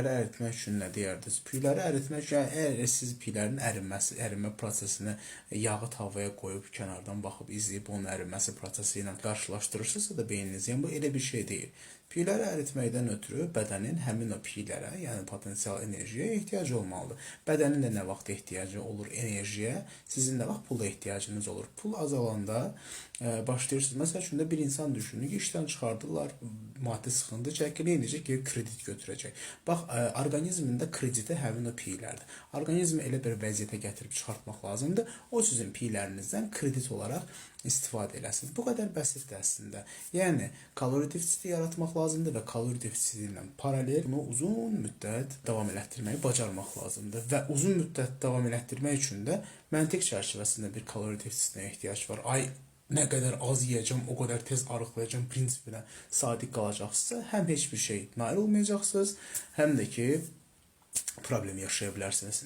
Əritmək üçün nə deyərdiniz? Piyləri əritmək, yəni əgər siz piylərin ərinməsi, ərinmə prosesini yağı tavaya qoyub kənardan baxıb izləyib onun ərinməsi prosesi ilə qarşılaşdırırsınızsa da beyniniz, yəni bu elə bir şey deyil. Piyləri əritməkdən ötürü bədənin həmin o piylərə, yəni potensial enerjiyə ehtiyacı olmalıdır. Bədənin də nə vaxt ehtiyacı olur enerjiyə, sizin nə vaxt pula ehtiyacınız olur. Pul azalanda başlayırsınız. Məsəl üçün də bir insan düşünün ki, işdən çıxardırlar, maddi sıxıntı çəkir, nə edəcək? Gedib kredit götürəcək. Bax, orqanizmində krediti həmin o piylərdir. Orqanizmi elə bir vəziyyətə gətirib çıxartmaq lazımdır. O sizin piylərinizdən kredit olaraq istifadə eləsin. Bu qədər bəsitdir əslində. Yəni kalori defisiti yaratmaq lazımdır və kalori defisiti ilə paralel bunu uzun müddət davam elətdirməyi bacarmaq lazımdır və uzun müddət davam elətdirmək üçün də məntiq çərçivəsində bir kalori defisitinə ehtiyac var. Ay nə qədər az yeyəcəm, o qədər tez arıqlayacağam prinsipinə sadiq qalacaqsınızsa, həm heç bir şey nail olmayacaqsınız, həm də ki problem yaşaya bilərsiniz.